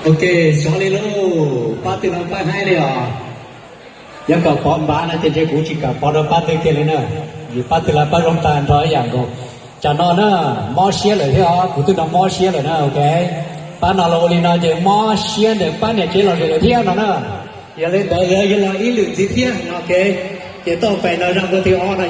Ok, xyov li lauj, pab twg los pab haib li os. Yog kom pov npav no ces ntshe kuv tsis kam pov rau pab twg kiag li na. Vim pab twg los pab zoo tag nrho ib yam nkaus. Tsam no na, mob siab lawm thiab os, kuv twb no mob siab lawm na, ok. Pab no los ua li no ces mob siab ntawm pab niam tsev lom zem lawm thiab no na. Yog li ntawd lawv yog los ib lwm ntxiv thiab no, ok. Ces tau pem no zaj nkauj thib ob no